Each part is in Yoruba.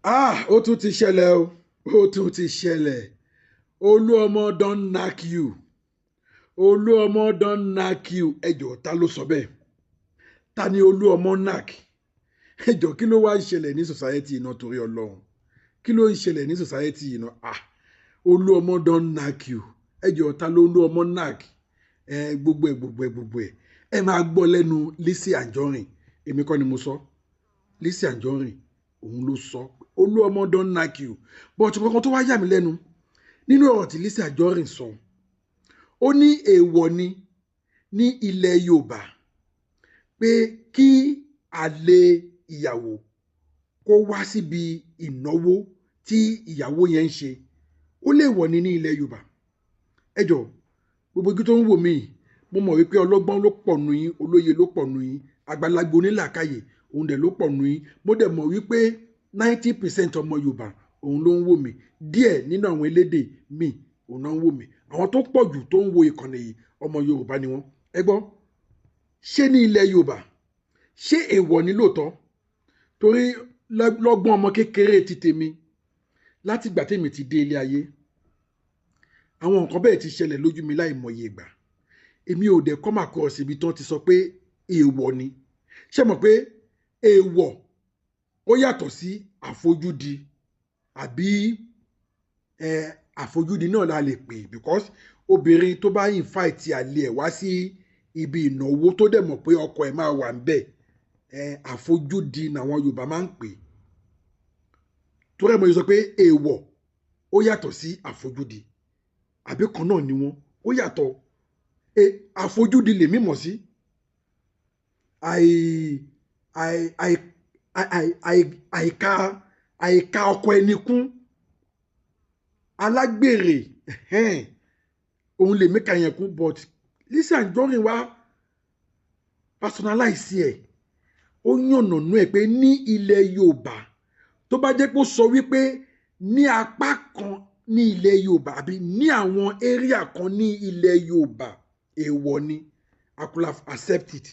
Ah, ó tún ti ṣẹlẹ̀ o, ó tún ti ṣẹlẹ̀. Olúọmọ don knack you. Olúọmọ don knack you. Ẹ jọ̀ọ́, ta ló sọ bẹ́ẹ̀? Ta ni Olúọmọ knack? Ẹ jọ̀ọ́, kí ló wá ń ṣẹlẹ̀ ní society iná? Torí Ọlọ́run, kí ló ń ṣẹlẹ̀ ní society iná? Ah, Olúọmọ don knack you. Ẹ jọ̀ọ́, ta ló Olúọmọ knack? Ẹ gbogbo ẹ, gbogbo ẹ, gbogbo ẹ, ẹ máa gbọ́ lẹ́nu Lizzy Anjorin. Èmi kọ́ ni mo sọ, Lizzy Anjorin òun ló sọ Olúọmọ don knack you. But kankan tó wá yà mí lẹ́nu nínú ọ̀rọ̀ tí Lizzy Anjorin sọ, ó ní èèwọ̀ ni ní ilẹ̀ Yorùbá pé kí àlè ìyàwó kó wá síbi ìnáwó tí ìyàwó yẹn ń ṣe. Ó lè wọ̀ ní ilẹ̀ Yorùbá. Ẹ jọ̀ọ́, gbogbo ojú tó ń wò mí, mo mọ̀ wípé ọlọ́gbọ́n ló pọ̀ nù yín, olóye ló pọ̀ nù yín, àgbàlagbà onílàákàyè òun dẹ̀ ló pọ̀ nù yín. Mo dẹ̀ mọ̀ wípé 90% ọmọ Yorùbá òun ló ń wò mí. Díẹ̀ nínú àwọn elédè míì òun náà ń wò mí. Àwọn tó pọ̀ jù tó ń wo ìkànnì yìí, ọmọ Yorùbá ni wọ́n. Ẹ gbọ́, ṣé ní ilẹ̀ Yorùbá, ṣé èèwọ̀ ni lóòótọ́? Torí lọ́gbọ́n ọmọ kékeré ti tèmi, láti ìgbà tèmi ti dé ilé ayé, àwọn nǹkan bẹ́ẹ̀ ti ṣẹlẹ̀ lójú mi láì mọye ìgbà. Èmi ò dẹ̀ come across ibi tán ti sọ pé èèwọ̀ ni. Ṣé mọ̀ pé èèwọ̀ ó yàtọ̀ sí àfojúdi? Àbí ẹ àfojúdi náà la lè pè, because obìnrin tó bá invite àlè ẹ̀ wá sí ibi ìnáwó, tó dẹ̀ mọ̀ pé ọkọ ẹ̀ máa wà ńbẹ̀, ẹ àfojúdi làwọn Yorùbá máa ń pè. Torí ẹ̀ mo sọ pé èèwọ̀ ó yàtọ̀ sí àfojúdi, àbí kan náà ni wọ́n? Ó yàtọ̀. Àfojúdi lèmi mọ̀ sí àì àì àì àì àì àìka àìka ọkọ ẹni kún, alágbèrè, òun lèmi kà yẹn kún. But Lizzy Anjorin wá personalize ẹ̀, ó yànnàná ẹ̀ pé ní ilẹ̀ Yorùbá, tó bá jẹ́ pé ó sọ wípé ní apá kan ní ilẹ̀ Yorùbá àbí ní àwọn area kan ní ilẹ̀ Yorùbá, èèwọ̀ ni, I could have accept it.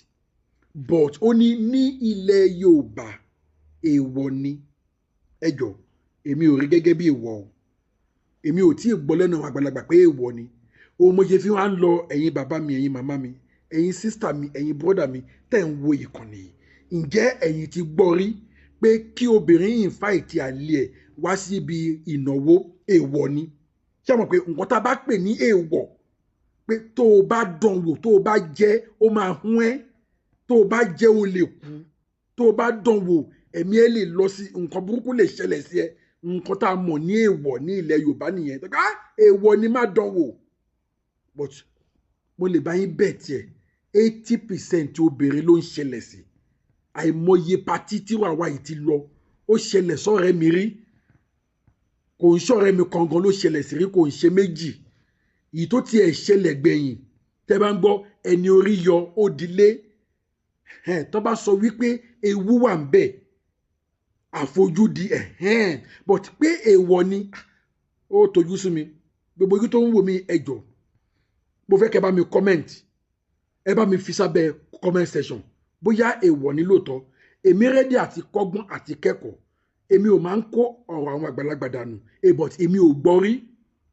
But ó ní ní ilẹ̀ Yorùbá, èèwọ̀ ni. Ẹ jọ̀ọ́, èmi ò rí gẹ́gẹ́ bí èèwọ̀ o. Èmi ò tí ì gbọ́ lẹ́nu àwọn àgbàlagbà pé èèwọ̀ ni. Òun mo ṣe fi wá ń lọ ẹ̀yin bàbá mi, ẹ̀yin màmá mi, ẹ̀yin sister mi, ẹ̀yin brother mi tẹ̀ ń wo ìkànnì yìí, ǹjẹ́ ẹ̀yin ti gbọ́ rí pé kí obìnrin invite àlè ẹ̀ wá síbi ìnáwó, èèwọ̀ ni? Ṣé mọ̀ pé nǹkan tá a bá pè ní èèwọ̀, pé tó o bá dán wò, tó o bá jẹ́, ó máa hún ẹ́, tó o bá jẹ́, o lè kú, tó o bá dán wò, ẹ̀mí ẹ lè lọ sí, nǹkan burúkú lè ṣẹlẹ̀ sí ẹ, nǹkan tá a mọ̀ ní èèwọ̀ ní ilẹ̀ Yorùbá nìyẹn. Èèwọ̀ ni, má dán wò. But mo lè bá yín bẹ̀ tiẹ̀, 80% obìnrin ló ń ṣẹlẹ̀ sí. Àìmọye party tí wàá yìí ti lọ, ó ṣẹlẹ̀ sọ́rẹ́ mi rí. Kò ń ṣọ̀rẹ́ mi kangan ló ṣẹlẹ̀ sí rí, kò ń ṣe méjì. Èyí tó tiẹ̀ ṣẹlẹ̀ gbẹ̀yìn, tẹ́ bá ń gbọ́ ẹni orí yọ, ó dilé. Tó bá sọ wípé ewu wà ń bẹ̀, àfojúdi, but pé èèwọ̀ ni, ó tojú sú mi. Gbogbo ojú tó ń wò mí, ẹ jọ̀ọ́, mo fẹ́ kẹ́ bá mi comment, ẹ bá mi fi sábẹ́ comment section bóyá èèwọ̀ ni lóòótọ́. Èmi ready àti kọ́gbọ́n àti kẹ́kọ̀ọ́. Èmi ò máa ń kó ọ̀rọ̀ àwọn àgbàlagbà dànù, but èmi ò gbọ́ rí,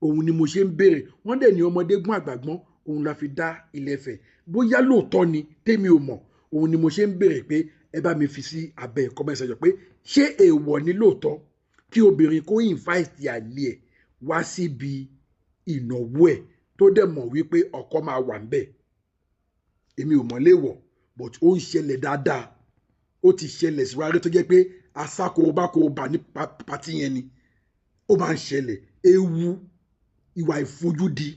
òun ni mo ṣe ń béèrè. Wọ́n dẹ̀ ní ọmọdé gbọ́n, àgbà gbọ́n, òun la fi dá Ilé Ifẹ̀. Bóyá lóòótọ́ ni tèmi ò mọ̀, òun ni mo ṣe ń béèrè pé ẹ bá mi fi sí abẹ́ comment section pé ṣé èèwọ̀ ni lóòótọ́ kí obìnrin kó invite àlè ẹ̀ wá síbi ìnáwó ẹ̀, tó dẹ̀ mọ̀ wípé ọkọ máa wà ńbẹ̀? Èmi ò mọ̀ léèwọ̀, but ó ń ṣẹlẹ̀ dáadáa. Ó ti ṣẹlẹ̀ síwájú tó jẹ́ pé asákorobákorobà ní party yẹn ni ó máa ń ṣẹlẹ̀. Ewu ìwà ìfojúdi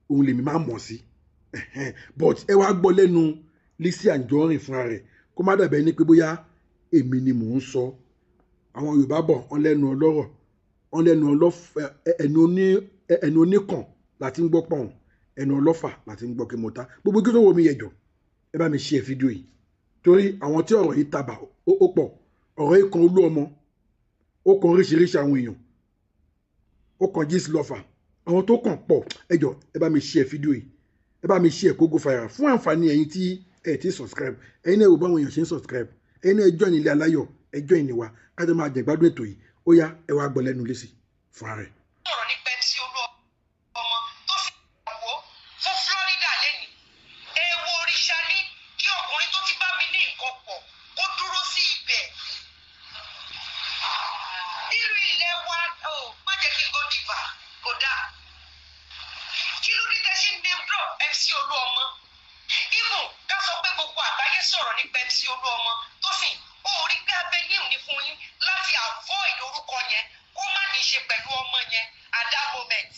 òun lèmi máa mọ̀ sí. But ẹ wá gbọ́ lẹ́nu Lizzy Anjorin fúnra rẹ̀, kó má dàbẹ́ ní pé bóyá èmi ni mò ń sọ. Àwọn Yorùbá bọ̀, wọ́n lẹ́nu ọlọ́rọ̀, wọ́n lẹ́nu ọlọ́fẹ́, ẹnu oníkàn láti ń gbọ́ pọ̀n, ẹnu ọlọ́fà láti ń gbọ́ kí mo ta. Gbogbo kí tó wo mi yẹjọ, ẹ bá mi share fídíò yìí, torí àwọn tí ọ̀rọ̀ yìí tabà ó pọ̀. Ọ̀rọ̀ yìí kan Olú Ọmọ, ó kan oríṣiríṣi àwọn èèyàn, ó kan Gistlover, àwọn tó kàn pọ̀. Ẹ jọ̀ọ́, ẹ bá mi share fídíò yìí, ẹ bá mi share kó go viral. Fún àǹfààní ẹ̀yin tí ẹ ti subscribe, ẹ̀yin náà, wò báwọn èèyàn ṣe ń subscribe. Ẹ̀yin náà, ẹ join ilé aláyọ̀, ẹ join wa, kájọ máa jẹ̀gbádùn ètò yìí. Ó Ó yá, ẹ wá gbọ́ lẹ́nu Lizzy fúnra rẹ̀. Sọ̀rọ̀ nípa MC Olúọmọ tó sì wò fún Florida lẹ́nu. Èèwọ̀ òrìṣà ní kí ọkùnrin tó ti bá mi ní nǹkan pọ̀ kó dúró sí ibẹ̀. Nínú ilẹ̀ wa, ó má jẹ́ kí n go deeper, kò dáa. Kí ló dé tẹ́ ṣe name drop MC Olúọmọ? Even ká sọ pé gbogbo àgbáyé sọ̀rọ̀ nípa MC Olúọmọ tó sì ó rí pé avenue ní fún yín láti avoid orúkọ yẹn kó má ní í ṣe pẹ̀lú ọmọ yẹn at that moment.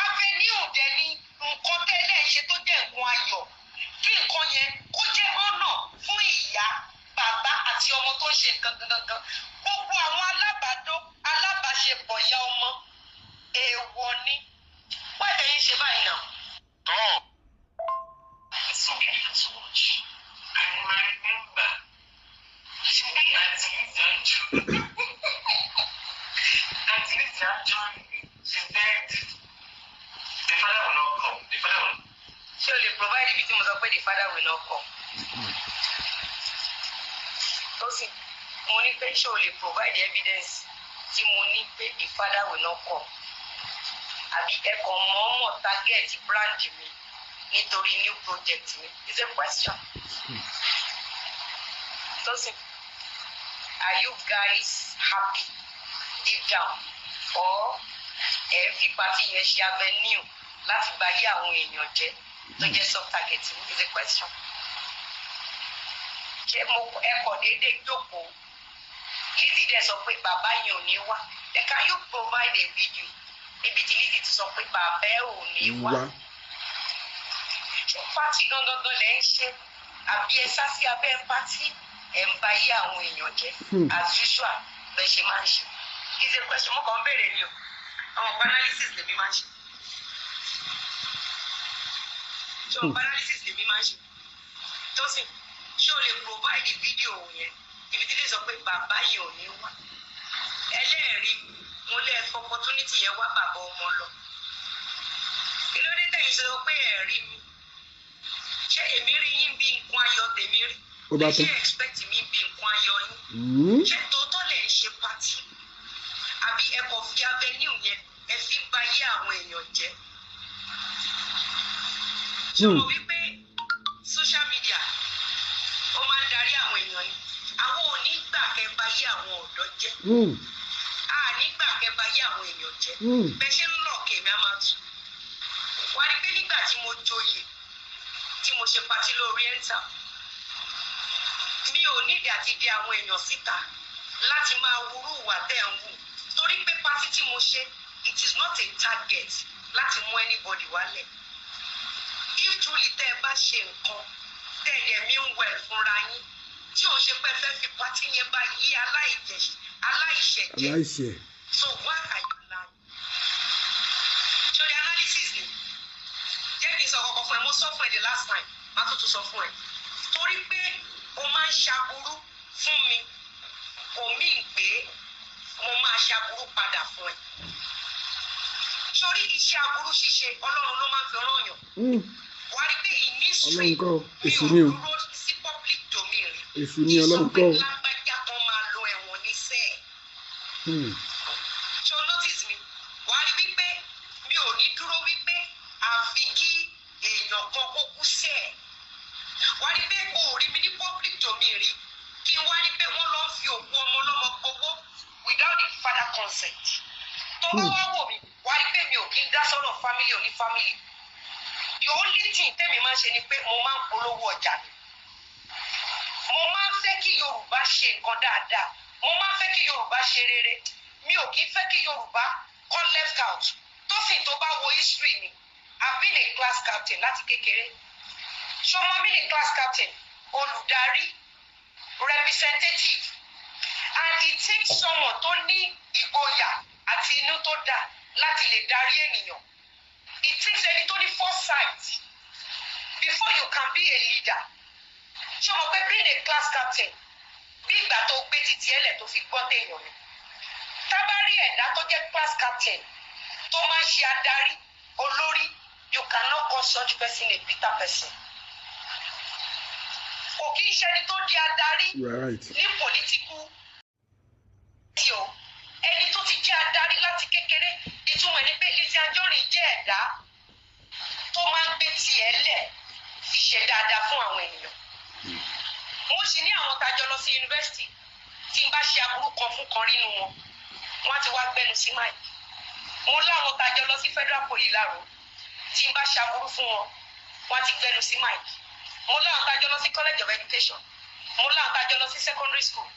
Avenue dẹ̀ ni nǹkan tẹ́lẹ̀ ń ṣe tó jẹ́ nǹkan ayọ̀, kí nǹkan yẹn kó jẹ́ ọ̀nà fún ìyá, bàbá àti ọmọ tó ń ṣe nǹkan gangan. Gbogbo àwọn alábàádó alábàáṣepọ̀ ìyá ọmọ, èèwọ̀ ni. Wọ́n ẹ̀yin ṣe báyìí náà. Oh, it's so beautiful to watch. I remember. She be Auntie Lizzy Anjorin. Auntie Lizzy Anjorin, she said, the father will not come. The father will. Ṣé o lè provide ibi tí mo sọ pé the father will not come? Tó sì mo ní pé ṣé o lè provide evidence tí mo ní pé the father will not come? Àbí ẹ kàn mọ̀ọ́mọ̀ target brand mi nítorí new project mi? It's a question. Tosin, are you guys happy deep down, or ẹ ń fi party yẹn ṣe avenue láti gba ayé àwọn èèyàn jẹ́ tó jẹ́ soft target mi? It's a question. Ṣé mo ẹ kọ̀ déédéé jókòó, Lizzy dẹ̀ sọ pé bàbá yẹn ò ní wá? Then can you provide a video níbi tí Lizzy ti sọ pé bàbá ẹ ò ní wá? Wá. Ṣé party gangan gan lẹ ń ṣe, àbí ẹ sá sí abẹ́ party, ẹ ń ba ayé àwọn èèyàn jẹ́ as usual bẹ́ẹ̀ ṣe máa ń ṣe? It's a question, mo kàn ń béèrè ni o. Àwọn ọ̀pọ̀ analysis lèmi máa ń ṣe. Ṣé ọ̀pọ̀ analysis lèmi máa ń ṣe? Tosin, ṣé o lè provide video yẹn ibi tí lè sọ pé bàbá yìí ò ní wá? Ẹlẹ́ẹ̀rí mo lè fọ opportunity yẹn wá bàbá ọmọ lọ. Kí ló dé tẹ̀yìn sọ pé ẹ̀rí mi? Ṣé èmi rí yín bí nǹkan ayọ̀ tèmi rí? Ó bá Ṣé tán. expect mi bí nǹkan ayọ̀ yín? Ṣé tòótọ́ lẹ̀ ń ṣe party, àbí ẹ kàn fi avenue yẹn ẹ fi ń ba ayé àwọn èèyàn jẹ́? Ṣé o mọ̀ wípé social media ó máa ń darí àwọn èèyàn ni? Àwọn ò ní gbà kẹ́ ba ayé àwọn ọ̀dọ́ jẹ́. A ní gbà kẹ́ ba ayé àwọn èèyàn jẹ́. Bẹ́ẹ̀ ṣe ń lọ kèmí á máa tù wá rí pé nígbà tí mo joyè, tí mo ṣe party lórí Oriental, mi ò nídìí àti di àwọn èèyàn síta láti máa wúrú ìwà tẹ́ ń wù, torí pé party tí mo ṣe, it is not a target láti mú anybody wálẹ̀. If truly tẹ́ ẹ bá ṣe nǹkan tẹ́ ẹ dẹ̀ mean well fúnra yín, tí ò ń ṣe pé ẹ fẹ́ fi party yẹn bá yí aláìṣẹ̀ jẹ́, Aláìṣẹ̀. so why are you lying? So the analysis ni jẹ́ kí n sọ kọ́kọ́ fún ẹ. Mo sọ fún ẹ the last time, má tún tún sọ fún ẹ, torí pé o máa ń ṣaburú fún mi kò mí pé mo máa ṣaburú padà fún ẹ. Sórí iṣẹ́ aburú ṣíṣe, Ọlọ́run ló máa ń fi rán yàn. Wà á rí pé in history Ọlọ́run kọ́ o, mi èṣù ò ni o. dúró sí public domain rí. Èṣù ni, Ọlọ́run kọ́ o. Sọ pé lágbájá kan máa lọ ẹ̀wọ̀n ní sẹ́ẹ̀. Ṣé o notice mi? Wà á rí wípé mi ò ní dúró wípé àfi kí èèyàn kan kó kú sẹ́ẹ̀. Wà á rí pé o ò rí mi ní public domain rí kí n wá ní pé wọ́n lọ ń fi òkú ọmọ ọlọ́mọ gbowó without the father consent. Tó bá wá wò mí, wà á rí pé mi ò kí ń dá sọ́rọ̀ family oní family. The only thing tẹ́mi máa ń ṣe ni pé mo máa ń polówó ọjà mi. Mo máa ń fẹ́ kí Yorùbá ṣe nǹkan dáadáa, mo máa ń fẹ́ kí Yorùbá ṣe rere. Mi ò kí ń fẹ́ kí Yorùbá kọ́ left out. Tó sì tó bá wo history mi, I've been a class captain láti kékeré. Ṣọmọ mi ni class captain, olùdarí, representative, and it takes someone tó ní ìgboyà àti inú tó dáa láti lè darí ènìyàn. It takes ẹni tó ní foresight before you can be a leader. Ṣé o mọ̀ pé being a class captain, bí ìgbà tó gbé títí ẹlẹ̀ tó fi gbọ́ téèyàn ni? Tábàárí ẹ̀dá tó jẹ́ class captain tó máa ń ṣe adarí olórí, you cannot call such person a bitter person. Kò kí ń ṣẹni tó di adarí You are right. ní political tí o Ìtumọ̀ ni pé Lizzy Anjorin jẹ́ ẹ̀dá tó máa ń gbé tiẹ̀ lẹ̀ fi ṣe dáadáa fún àwọn ènìyàn. Mo sì ní àwọn tájọ lọ sí yunifásitì, tí n bá ṣe aburú kan fún kan nínú wọn, wọn á ti wá gbẹnu sí mic. Mo láwọn tájọ lọ sí Federal Poly Láró, tí n bá ṣe aburú fún wọn, wọn á ti gbẹnu sí mic. Mo láwọn tájọ lọ sí College of Education, mo láwọn tájọ lọ sí secondary school,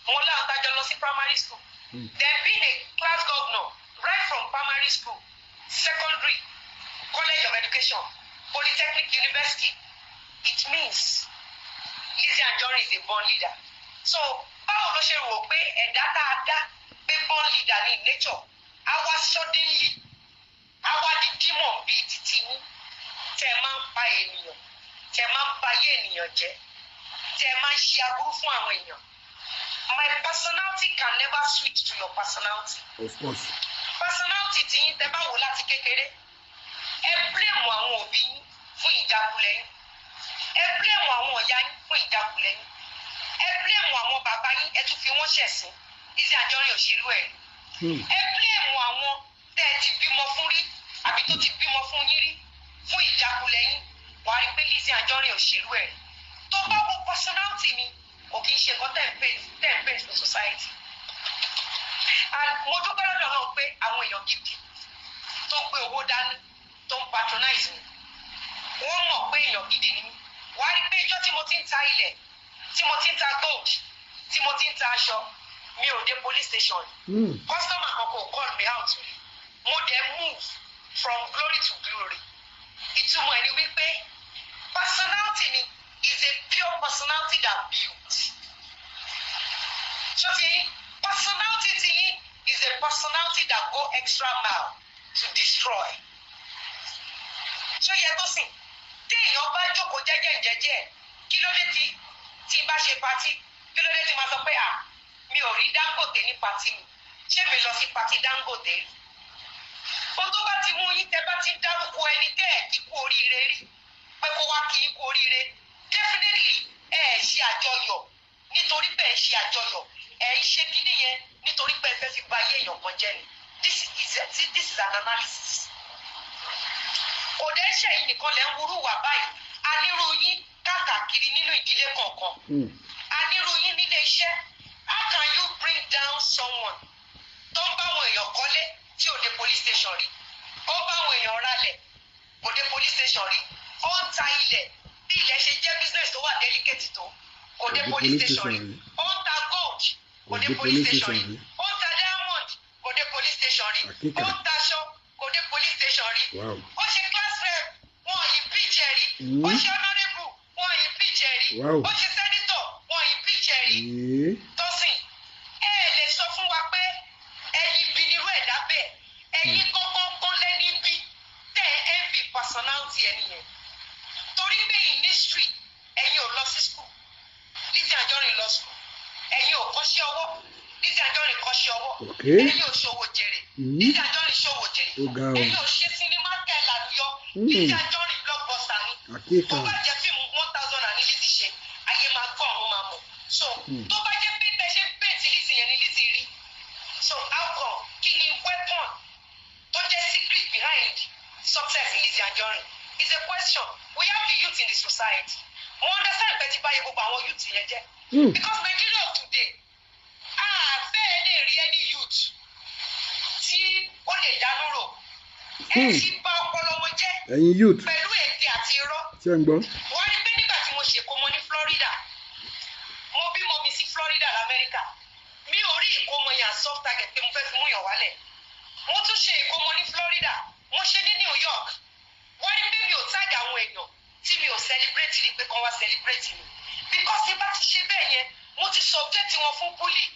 mo láwọn tájọ lọ sí primary school. Then being a class governor right from primary school, secondary, College of Education, polytechnic, university, it means Lizzy Anjorin is a born leader. So báwo ló ṣe rò pé ẹ̀dá tá a dá pé born leader ní nature á wá suddenly á wá di demon bíi titi yín, tẹ́ ẹ máa ń pa ènìyàn, tẹ́ ẹ máa ń ba ayé ènìyàn jẹ́, tẹ́ ẹ máa ń ṣe aburú fún àwọn èèyàn? My personality can never switch to your personality. Of course. Personality tí yín, tẹ́ bá wò láti kékeré, ẹ blame àwọn òbí yín fún ìjákulẹ̀ yín, ẹ blame àwọn ọ̀yá yín fún ìjákulẹ̀ yín, ẹ blame àwọn bàbá yín, ẹ tún fi wọ́n ṣẹ̀sín. Lizzy Anjorin òṣèlú ẹ̀. Ẹ blame àwọn tẹ́ ẹ ti bímọ fún rí àbí tó ti bímọ fún yín rí fún ìjákulẹ̀ yín. Wàá rí pé Lizzy Anjorin òṣèlú ẹ̀. Tó bá wo personality mi, kò kí ń ṣe nǹkan tẹ́ ń paint for society. And mo dúpẹ́ lọ́dọ̀ náà pé àwọn èèyàn gidi tó gbé owó dání tó ń patronize mi, wọ́n mọ̀ pé èèyàn gidi ni mí. Wàá rí pé ijọ́ tí mo ti ń ta ilẹ̀, tí mo ti ń ta gold, tí mo ti ń ta aṣọ, mi ò dé police station. Customer kan kò call me out rí. Mo dẹ̀ move from glory to glory. Ìtumọ̀ ẹ̀ ni wípé personality mi is a pure personality that builds. Ṣó ti yín? Personality ti yín is a personality that go extra mile to destroy. Ṣó yẹ tó sìn? Téèyàn bá jókòó jẹ́jẹ́ jẹ́jẹ́, kí ló dé tí n bá ṣe party, kí ló dé tí máa sọ pé, "À, mi ò rí Dangote ní party mi"? Ṣé mi lọ sí party Dangote rí? Ohun tó bá ti mú yín, tẹ́ bá ti ń dárúkọ ẹni tẹ́ ẹ̀ kí kú oríire rí pé kó wá kí kú oríire, definitely ẹ ẹ̀ ṣe àjọyọ̀ nítorí pé ẹ ṣe àjọyọ̀, ẹ ń ṣe kíní yẹn nítorí pé ẹ fẹ́ fi ba ayé èèyàn kan jẹ́ ni. This is an analysis. Kò dẹ́ ṣe yìí nìkan lẹ́ ń wúrú wà báyìí. A nírú yín káàkiri nínú ìdílé kọ̀ọ̀kan. A nírú yín nílé iṣẹ́. How can you bring down someone tó ń bá àwọn èèyàn kọ́lé tí ò dé police station rí, ó bá àwọn èèyàn ralẹ̀, kò dé police station rí, ó ń ta ilẹ̀, bí ilẹ̀ ṣe jẹ́ business tó wà delicate tó, kò dé police station rí, ó ń ta gold, kò dé police station rí, ó ń ta diamond, kò dé police station rí, Àkíkà. ó ń taṣọ, kò dé police station rí, ó ṣe class rep, wọn yìí impeach ẹ̀ rí, ó ṣe honourable, wọn yìí impeach ẹ̀ rí, ó ṣe senator, wọn yìí impeach ẹ̀ rí. Tọ́sìn, ẹ lè sọ fún wa pé ẹyin bí nírú ẹ̀dá bẹ́ẹ̀. Ẹ̀yin kọ́kọ́ lẹ́ni bí tẹ́ ẹ envy personality ẹni yẹn, torí pé in history, ẹ̀yin ò lọ sí school, Lizzy Anjorin lọ school. Ẹ̀yin ò kọ́ṣẹ́ ọwọ́, Lizzy Anjorin kọ́ṣẹ́ ọwọ́. Ẹ̀yin ò ṣòwò jèrè, Lizzy Anjorin ṣòwò jèrè. Ó ga o. Ẹ̀yin ò ṣe sinimá kẹ́ làlùyọ, Lizzy Anjorin blockbuster ni. Àkíkà. Tó bá jẹ́ fíìmù 1,000 ní Lizzy ṣe, ayé máa gbọ́, ọ̀run máa mọ̀. So tó bá jẹ́ pé bẹ́ẹ̀ ṣe ń paint Lizzy yẹn ni Lizzy rí, so how come? Kí ni weapon tó jẹ́ secret behind success Lizzy Anjorin is a question. We have the youth in the society. Mo understand pé ti báyìí gbogbo àwọn youth yẹn jẹ́, because Nigeria of today, a fẹ́ lè rí any youth tí ó lè dánú rò. Ẹ ti bà ọpọlọ wọn jẹ́ Ẹ̀yin youth, pẹ̀lú ète àti irọ́. Ṣé ń gbọ́? Wọ́n rí pé nígbà tí mo ṣèkómọ ní Florida, mo bímọ mi sí Florida lamẹ́ríkà, mi ò rí ìkómọ yẹn as soft target pé mo fẹ́ fi mú yàn wálẹ̀. Mo tún ṣe ìkómọ ní Florida, mo ṣe ní New York. Wọ́n rí pé mi ò tag àwọn èèyàn tí mi ò celebrate rí pé kán wá celebrate mi, because tí bá ti ṣe bẹ́ẹ̀ yẹn, mo ti subject wọn fún bully.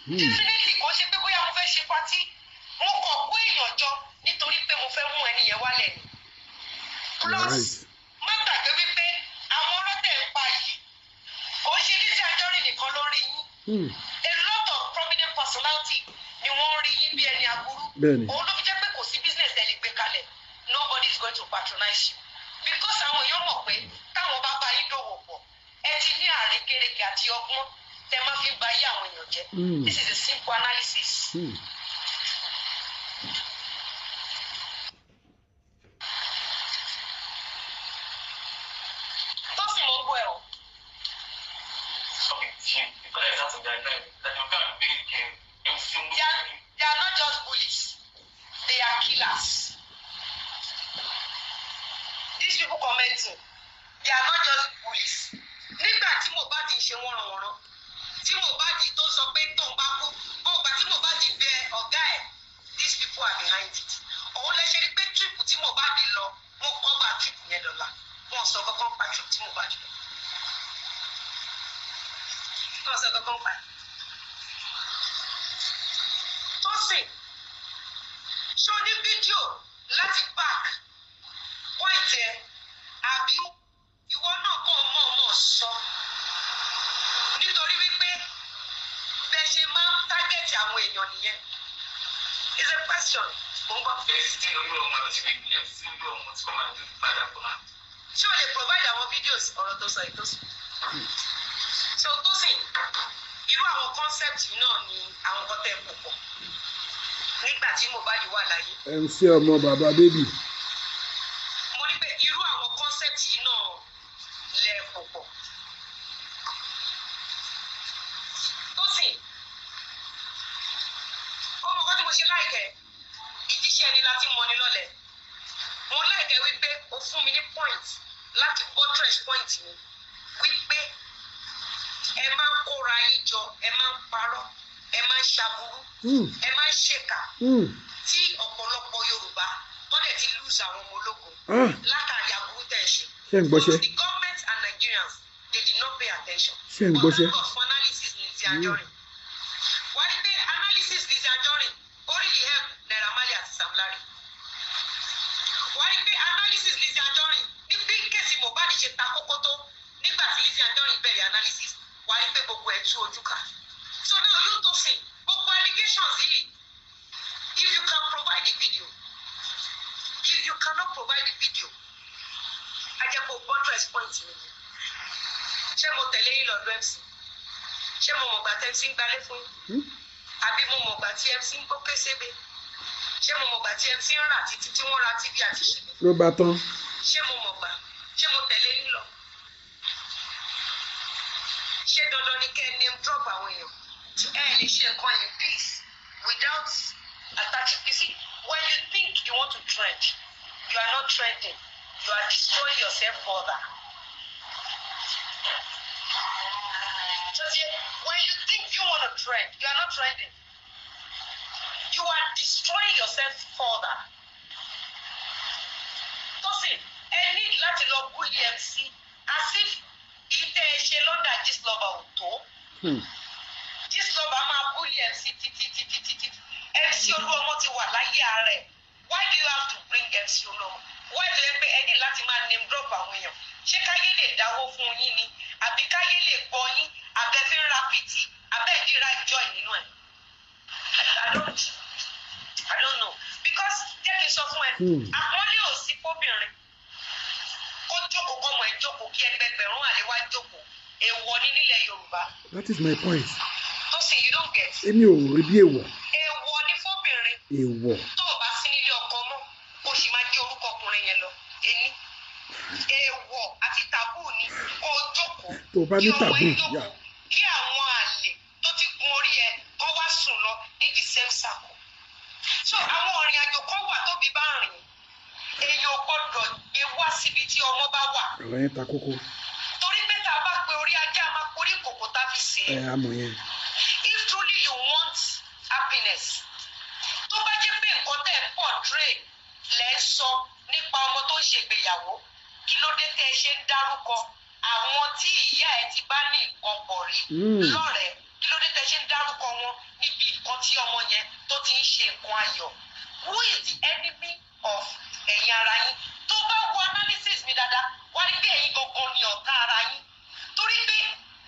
Definitely, kò ṣe pé bóyá mo fẹ́ ṣe party, mo kàn kó èèyàn jọ nítorí pé mo fẹ́ mú ẹni yẹn wálẹ̀ ni. Plus, má gbàgbé wípé àwọn ọlọ́tẹ̀ ń pa yìí, kò ń ṣe Lizzy Anjorin nìkan ló rí yín. A lot of prominent personality ni wọ́n ń rí yín bí ẹni aburú. Òun ló fi jẹ́ pé kò sí business ẹ lè gbé kalẹ̀, nobody is going to patronize you, because àwọn èèyàn mọ̀ pé táwọn bá bá yín dòwò pọ̀, ẹ ti ní àrékérekè àti ọgbọ́n tẹ máa fi ń ba ayé àwọn èèyàn jẹ́. This is a simple analysis. Ṣé o ní fídíò láti back point ẹ, àbí ìwọ náà kàn mọ̀ọ́mọ̀ sọ nítorí wípé bẹ́ẹ̀ ṣe máa ń target àwọn èèyàn nìyẹn? Is a question. Mo ń gbọ́. MC Olúọmọ àti MC Olúọmọ tí wọ́n máa do the father for her. Ṣé o lè provide àwọn videos ọ̀rọ̀ tó sọ ètò sí? So Tosin, irú àwọn concept yìí náà ni àwọn kan tẹ́ pò pọ̀ nígbà tí Mohbad wà láyé. MC ọmọ bàbá bébì. Mo ní pé irú àwọn concept yìí náà lẹ pò pọ̀. Tosin, ó mọ̀ kọ́ tí mo ṣe láìkẹ́ ìjíṣẹ́ ẹni láti mọni lọ́lẹ̀. Mo láìkẹ́ wípé o fún mi ní point láti buttress point mi wípé ẹ máa ń kóra yín jọ, ẹ máa ń parọ́, ẹ máa ń ṣaburú, ẹ máa ń ṣèkà, tí ọ̀pọ̀lọpọ̀ Yorùbá wọ́n dẹ̀ ti lose àwọn ọmọ ológun látàrí aburú tẹ̀ ń ṣe. Ṣé ń gbọ́ṣẹ́? But the government and Nigerians, they did not pay attention. Ṣé ń gbọ́ṣẹ́? But thank God for analysis Lizzy Anjorin. Wá ní pé analysis Lizzy Anjorin ó really help Naira Marley àti Sam Larry. Wá ní pé analysis Lizzy Anjorin ní bí case Mohbad ṣe ta kókó tó, nígbà tí Lizzy Anjorin bẹ̀rẹ̀ analysis, wá ní pé gbogbo ẹ̀ tú ojú ká. So now you Tosin, gbogbo allegations yìí, if you can provide the video, if you cannot provide the video, ajẹ́pọ̀ buttress point mi ni. Ṣé mo tẹ̀lé yín lọ́dọ̀ MC? Ṣé mo mọ̀gbà tí MC ń gbalé fún yín? Àbí mo mọ̀gbà tí MC ń gbó késébé? Ṣé mo mọ̀gbà tí MC ń rà títí tí wọ́n ra TV àti ṣíbí? Ló bá tán. Ṣé mo mọ̀gbà? Ṣé mo tẹ̀lé yín lọ? Ṣé dandan ni kẹ́ ẹ name drop àwọn èèyàn? Ẹ lè ṣe nǹkan in peace without attaching. You see, when you think you want to trend, you are not trending, you are destroying yourself further. Just when you think you want to trend, you are not trending, you are destroying yourself further. Tosin, ẹ need láti lọ bully MC as if ìtẹ́ ẹ ṣe lọ́dà Gistlover ò tó. Gistlover máa bully MC títí títí títí. MC Olúọmọ ti wà láyé ara ẹ̀. Why do you have to bring MC Olúọmọ? Why do you pé ẹ ní láti máa name drop àwọn èèyàn? Ṣé káyé lè dáwó fún yín ni, àbí káyé lè gbọ́ yín, àbẹ fi ń ra pìtì, àbẹ́ ìdíra joy nínú ẹ̀? I don't know, because jẹ́ kí n sọ fún ẹ, àpọ́nlé ò sí fóbìnrin kó jókòó, kọ́mọ ẹ̀ jókòó, kí ẹgbẹgbẹ̀rún àlè wá jókòó. Èèwọ̀ ní nílẹ̀ Yorùbá. That is my point. Tosin, you don't get. Èmi ò rí bí èèwọ̀. Èèwọ̀ ní fóbìnrin. Èèwọ̀. Tó o bá sí nílé ọkọ mọ́, kó o sì máa jẹ́ orúkọ ọkùnrin yẹn lọ. Ení èèwọ̀ àti taboo ni kó o jókòó, Tó o bá ní kí ọmọ ẹ taboo, jókòó, yà. kí àwọn àlè tó ti gun orí ẹ kó wá sùn lọ ní the same circle. So àwọn ọ̀rìn àjò kan wà tóbi bá rìn, èèyàn ò gbọ́dọ̀ gbé wá síbi tí ọmọ bá wà, Ọ̀rọ̀ yẹn ta kókó. torí pé tá a bá pe orí ajá, a máa porí kòkó tá a fi sè é. Ẹ amọ̀ yẹn. If truly you want happiness, tó bá jẹ́ pé nǹkan tẹ̀ ń portray lẹ́ ń sọ nípa ọmọ tó ń ṣègbéyàwó, kí ló dé tẹ́ ẹ ṣe ń dárúkọ àwọn tí ìyá ẹ ti bá ní nǹkan pọ̀ rí lọ́rẹ̀ẹ́? Kí ló dé tẹ́ ẹ ṣe ń dárúkọ wọn níbi nǹkan tí ọmọ yẹn tó ti ń ṣe nǹkan ayọ̀? Who is the enemy of ẹ̀yin ara yín? Tó bá wo analysis mi dáadáa, wá rí pé ẹ̀yin gangan ni ọ̀tá ara yín, torí pé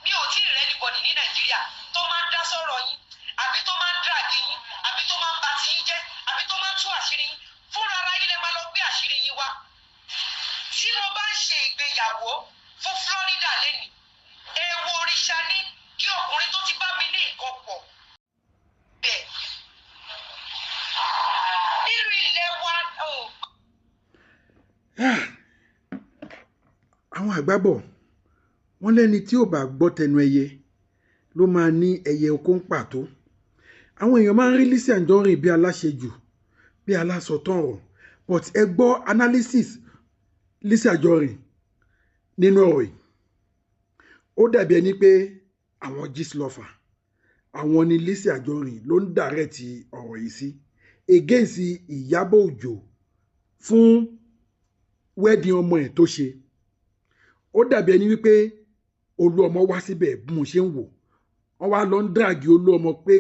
mi ò tí ì rẹ́ anybody ní Nàìjíríà tó máa ń dá sọ̀rọ̀ yín, àbí tó máa ń drag yín, àbí tó máa ń ba ti yín jẹ́, àbí tó máa ń tú àṣírí yín. Fúnra ara yín lè máa lọ gbé àṣírí yín wá. Tí mo bá ń ṣe ìgbéyàwó fún Florida lẹ́nìí, èèwọ̀ òrìṣà ní kí ọkùnrin tó ti bá mi ní nǹkan pọ̀ bẹ́ẹ̀ nínú ilé wa oh. Ah, àwọn àgbà bọ̀, wọ́n lẹ́ni tí ò bá gbọ́ tẹnu ẹyẹ ló máa ní ẹyẹ oko ń pàtó. Àwọn èèyàn máa ń rí Lizzy Anjorin bí aláṣejù, bí alásọtàn ọ̀rọ̀, but ẹ gbọ́ analysis Lizzy Anjorin nínú ọ̀rọ̀ yìí. Ó dàbí ẹni pé àwọn Gistlover, àwọn ni Lizzy Anjorin ló ń direct ọ̀rọ̀ yìí sí against Ìyábọ̀ Òjó fún wedding ọmọ ẹ̀ tó ṣe. Ó dàbí ẹni wípé Olú ọmọ wá síbẹ̀. Bí mo ṣe ń wò wọ́n, wá lọ ń drag Olú ọmọ pé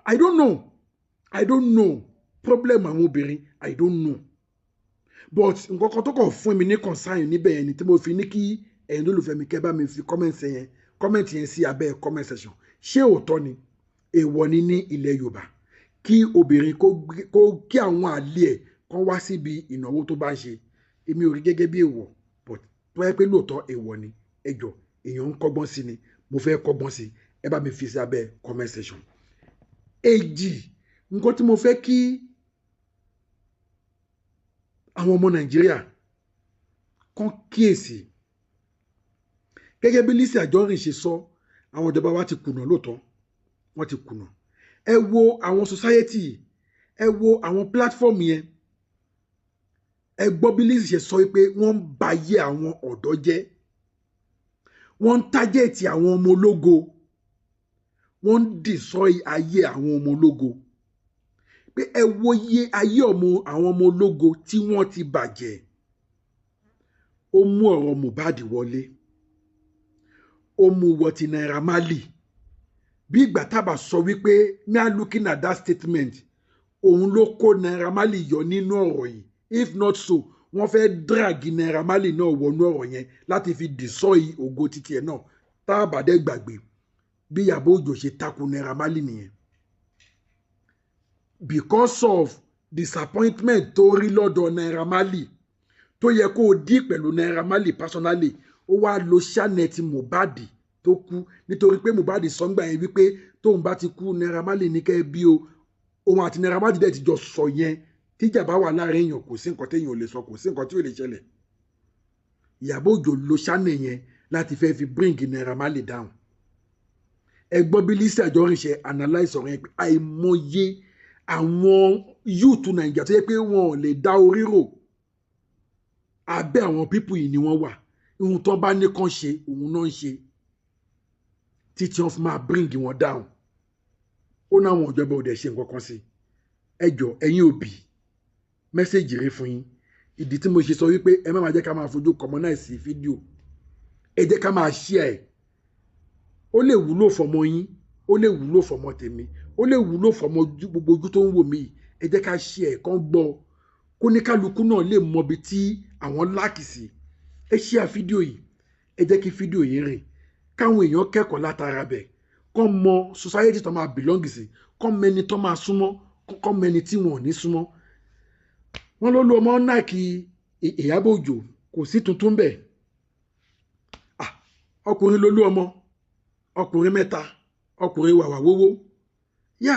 I don't know, I don't know. Problem àwọn obìnrin, I don't know, but nǹkan kan tó kàn fún mi ní concern níbẹ̀ yẹn ni tí mo fi ní kí ẹ̀yin olólùfẹ́ mi kẹ́ bá mi fi comment yẹn sí abẹ́ comment section. Ṣé òótọ́ ni èèwọ̀ ni ní ilẹ̀ Yorùbá kí obìnrin kó kí àwọn àlè ẹ̀ kán wá síbi ìnáwó tó bá ń ṣe? Èmi ò rí gẹ́gẹ́ bí èèwọ̀, but tó yẹ pé lóòótọ́ èèwọ̀ ni, ẹ jọ̀ọ́, èèyàn ń kọ́gbọ́n sí ni, mo fẹ́ kọ́gbọ́n sí. Ẹ bá mi fi sí abẹ́ comment section. Èjì, nǹkan tí mo fẹ́ kí àwọn ọmọ Nàìjíríà kàn kíyèsí, gẹ́gẹ́ bí Lizzy Anjorin ṣe sọ, àwọn ìjọba wa ti kùnà. Lóòótọ́ wọ́n ti kùnà. Ẹ wo àwọn society, ẹ wo àwọn platform yẹn. Ẹ gbọ́ bí Lizzy ṣe sọ pé wọ́n ń bayé àwọn ọ̀dọ́ jẹ́, wọ́n ń target àwọn ọmọ ológo, wọ́n ń destroy ayé àwọn ọmọ ológo, pé ẹ wo iye ayé ọmọ àwọn ọmọ ológo tí wọ́n ti bàjẹ́. Ó mú ọ̀rọ̀ Mohbad wọlé, ó mú wọ ti Naira Marley. Bí ìgbà tábà sọ wípé me are looking at that statement, òun ló kó Naira Marley yọ nínú ọ̀rọ̀ yìí. If not so, wọ́n fẹ́ drag Naira Marley náà wọnú ọ̀rọ̀ yẹn láti fi destroy ògo títí ẹ̀ náà. Tá a bá dẹ́ gbàgbé bí Ìyábọ̀ Òjó ṣe takò Naira Marley nìyẹn because of disappointment tó rí lọ́dọ̀ Naira Marley, tó yẹ kó o dí pẹ̀lú Naira Marley personally. Ó wá lo channel ti Mohbad tó kú, nítorí pé Mohbad sọ ńgbà yẹn wípé tóun bá ti kú, Naira Marley ní kẹ́ ẹ bí o. Òun àti Naira Marley dẹ̀ ti jọ sọ yẹn. Tíjà bá wà láàrin èèyàn, kò sí nǹkan téèyàn ò lè sọ, kò sí nǹkan tí ò lè ṣẹlẹ̀. Ìyábọ̀ Òjó lo channel yẹn láti fẹ́ fi bring Naira Marley down. Ẹ gbọ́ bí Lizzy Anjorin ṣe analyse ọ̀rọ̀ yẹn, pé àìmọye àwọn youth Nàìjíríà tó yẹ pé wọn ò lè dá orí rò, abẹ́ àwọn people yìí ni wọ́n wà. Ohun tó bá ní kàn ṣe, òun náà ń ṣe, títí wọn fi máa bring wọn down. Ó náwọn ìjọba ò dẹ̀ ṣe nǹkan kan sí. Ẹ jọ, ẹ̀yin òbí, message rẹ fún yín. Ìdí tí mo ṣe sọ wípé ẹ má máa jẹ́ ká máa fojú commonize fídíò, ẹ jẹ́ ká máa share ẹ̀. Ó lè wúlò fọmọ yín, ó lè wúlò fọmọ tèmi, ó lè wúlò fọmọ gbogbo ojú tó ń wò mí yìí. Ẹ jẹ́ ká share ẹ̀ kán gbọ́, kó ní kálukú náà lè mọ ibi tí àwọn lack sí. Ẹ share fídíò yìí, ẹ jẹ́ kí fídíò yìí rìn, káwọn èèyàn kẹ́kọ̀ọ́ látara bẹ̀, kán mọ society tó máa belong sí, kán mẹni tó máa súnmọ́, kán mẹni tí wọn ò ní súnmọ́. Wọ́n ló lu ọmọ náà kí Ìyábọ̀ Òjó, kò sí tuntun bẹ́ẹ̀. Ah, ọkùnrin ló lú ọmọ, ọkùnrin mẹ́ta, ọkùnrin wàwà wówó yá.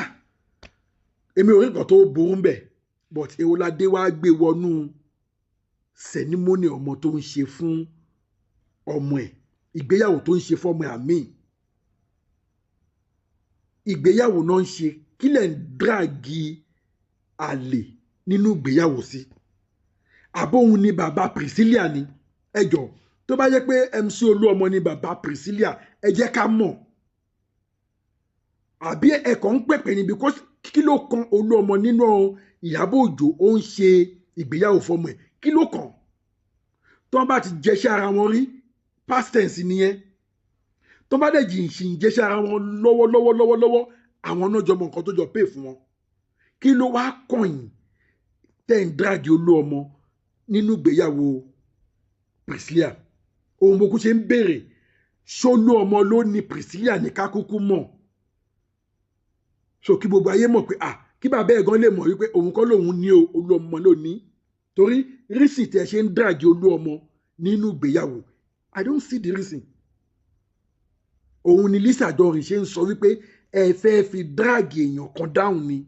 Èmi ò rí nǹkan tó burú ń bẹ̀, but èwo la dé wá gbé wọnú ceremony ọmọ tó ń ṣe fún ọmọ ẹ̀, ìgbéyàwó tó ń ṣe fọ́mọ ẹ̀? Àmì ìgbéyàwó náà ń ṣe, kí lẹ̀ ń drag àlè nínú ìgbéyàwó sí? Àbóhun ni bàbá Priscilla ni? Ẹ jọ, tó bá yẹ pé MC Olúọmọ ni bàbá Priscilla, ẹ jẹ́ ká mọ̀. Àbí ẹ̀kọ́ ń pẹ̀pẹ̀ ni? Because kí ló kan Olúọmọ nínú Ìyábọ̀ Òjó ó ń ṣe ìgbéyàwó fọmọ ẹ̀? Kí ló kàn? Tó bá ti jẹṣẹ́ ara wọn rí, past tense nìyẹn. Tó bá dẹ̀ jì ń jẹṣẹ́ ara wọn lọ́wọ́lọ́wọ́ lọ́wọ́lọ́wọ́, àwọn náà jọ mọ nǹkan tó jọ pay fún wọn. Kí ló wá kàn tẹ́ ń drag Olúọmọ nínú ìgbéyàwó Priscilla? Ohun mo kú ṣe ń béèrè, ṣólú ọmọ ló ní Priscilla ní kákúkú mọ̀, so kí gbogbo ayé mọ̀ pé, ah, kí bàbá ẹ̀ gan lè mọ̀ wípé òun kọ́ lòun ní o, Olúọmọ ló ní. Torí reason tẹ́ ṣe ń drag Olúọmọ nínú ìgbéyàwó, I don't see the reason. Òun ni Lizzy Anjorin ṣe ń sọ wípé ẹ fẹ́ fi drag èèyàn kan down ni.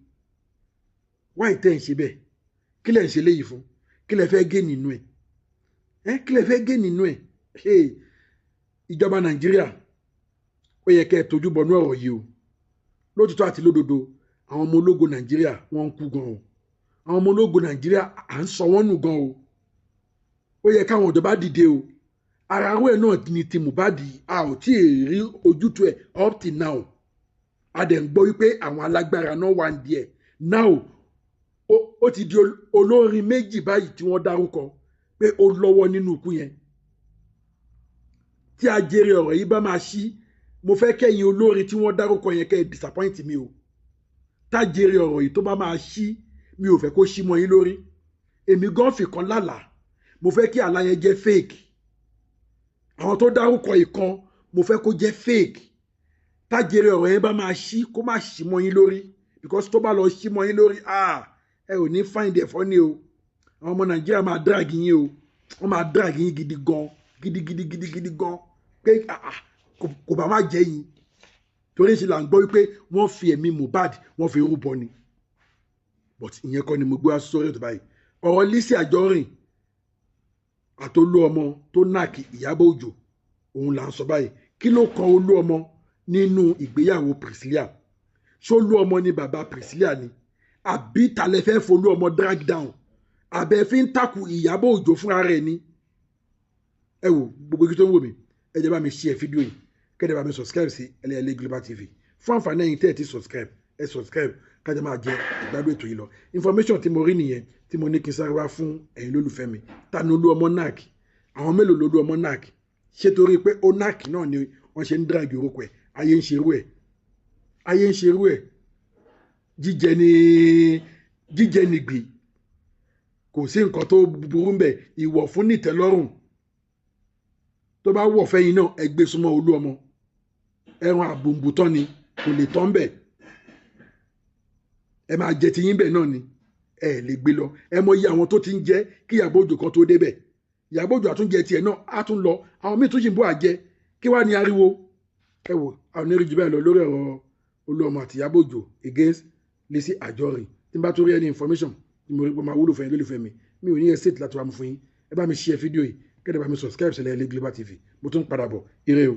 Why tẹ́ ń ṣe bẹ́ẹ̀? Kí lẹ̀ ń ṣe léyìí fún? Kí lẹ̀ fẹ́ gé nínú ẹ̀? Ẹ kí lẹ̀ fẹ́ gé nínú ẹ̀? Ìjọba Nàìjíríà, ó yẹ kẹ́ ẹ tójú bọnú ọ̀rọ̀ yìí o. Lótìtọ́ àti lódodo, àwọn ọmọ ológo Nàìjíríà, wọ́n ń kú gan o. Àwọn ọmọ ológo Nàìjíríà, à ń sọ wọ́n nù gan o. Ó yẹ káwọn ìjọba dìde o. Ara arú ẹ̀ náà ni ti Mohbad. A ò tí ì rí ojútùú ẹ̀ up till now. A dẹ̀ ń gbọ́ wípé àwọn alágbára náà wà ń díẹ̀ now. Ó ti di olórin méjì báyìí tí wọ́n dárúkọ pé ó lọ́wọ́ nínú ikú yẹn. Tí ajere ọ̀rọ̀ yìí bá máa ṣí, mo fẹ́ kẹ́yìn olórin tí wọ́n dárúkọ yẹn kẹ́ ẹ disappoint mi o. Tájere ọ̀rọ̀ yìí tó bá máa ṣí, Mi ò fẹ́ kó ṣí mọ́ yín lórí. Èmi gan fi kan lálàá, mo fẹ́ kí àlá yẹn jẹ́ fake. Àwọn tó dárúkọ ìkan, mo fẹ́ kó jẹ́ fake. Tájèrè ọ̀rọ̀ yẹn bá máa ṣí, kó má ṣí mọ́ yín lórí, because tó bá lọ ṣí mọ́ yín lórí, ah, ẹ ò ní find it funny o. Àwọn ọmọ Nàìjíríà máa drag yín o, wọ́n máa drag yín gidi gan, gidigidi gidigidi gan, pé ah ah, kò bá má jẹ́ yín, torí ṣe là ń gbọ́ wípé wọ́n fi ẹ̀mí Mohbad, wọ́n fi rúbọ ni. But ìyẹn kọ́ ni mo gbé wá sórí ètò báyìí. Ọ̀rọ̀ Lizzy Anjorin àtolú ọmọ tó knack Ìyábọ̀ Òjó, òun là ń sọ báyìí. Kí ló kan Olú Ọmọ nínú ìgbéyàwó Priscilla? Ṣólú ọmọ ni bàbá Priscilla ni, àbí talẹ̀ fẹ́ folú ọmọ drag down, àbẹ̀ fi ń takù Ìyábọ̀ Òjó fúnra rẹ̀ ni? Ẹ wò, gbogbo igi tó ń wò mí, ẹ jẹ́ bá mi share fídíò yìí, kẹ́dẹ̀ bá mi subscribe sí Ẹlẹ́yẹlé Global TV. Fún àǹfààní ẹ̀yin tẹ́ ẹ ti subscribe, ẹ subscribe, kájọ máa jẹ ìgbádùn ètò yìí lọ. Information tí mo rí nìyẹn tí mo ní kí n sáré wá fún ẹ̀yin lólùfẹ́ mi. Ta ni Olú Ọmọ knack? Àwọn mélòó lolú ọmọ knack? Ṣé torí pé ó knack náà ni wọ́n ṣe ń drag orúkọ ẹ̀? Ayé ń ṣerú ẹ̀, ayé ń ṣerú ẹ̀. Jíjẹ ni jíjẹ nìgbì, kò sí nǹkan tó burú mbẹ̀. Ìwọ̀ fún nìtẹ́lọ́rùn, tó bá wọ̀ fẹ́yìn náà, ẹ gbé súnmọ́ Olú Ọmọ. Ẹran àbùnbùtán ni, kò lè tán bẹ̀. Ẹ máa jẹ tiyín bẹ̀ náà ni, ẹ lè gbé lọ. Ẹ mọ iye àwọn tó ti ń jẹ kí Ìyábọ̀ Òjó kan tó débẹ̀. Ìyábọ̀ Òjó àtúnjẹ tiẹ̀ náà, á tún lọ, àwọn míì tún sì ń bọ̀ àjẹ. Kí wàá ní ariwo? Ẹ wò, àwọn onírìí jù bẹ́ẹ̀ lọ lórí ọ̀rọ̀ Olú Ọmọ àti Ìyábọ̀ Òjó against Lizzy Anjorin. Tí n bá tó rí any information tí mo rí pé máa wúlò fún yín lólùfẹ́ mi, mi ò ní hesitate láti wá mú fún yín. Ẹ bá mi share fídíò yìí, kẹ́dẹ̀ bá mi subscribe sí Ẹlẹ́yẹlé Global TV. Mo tún padà bọ̀. Ire o.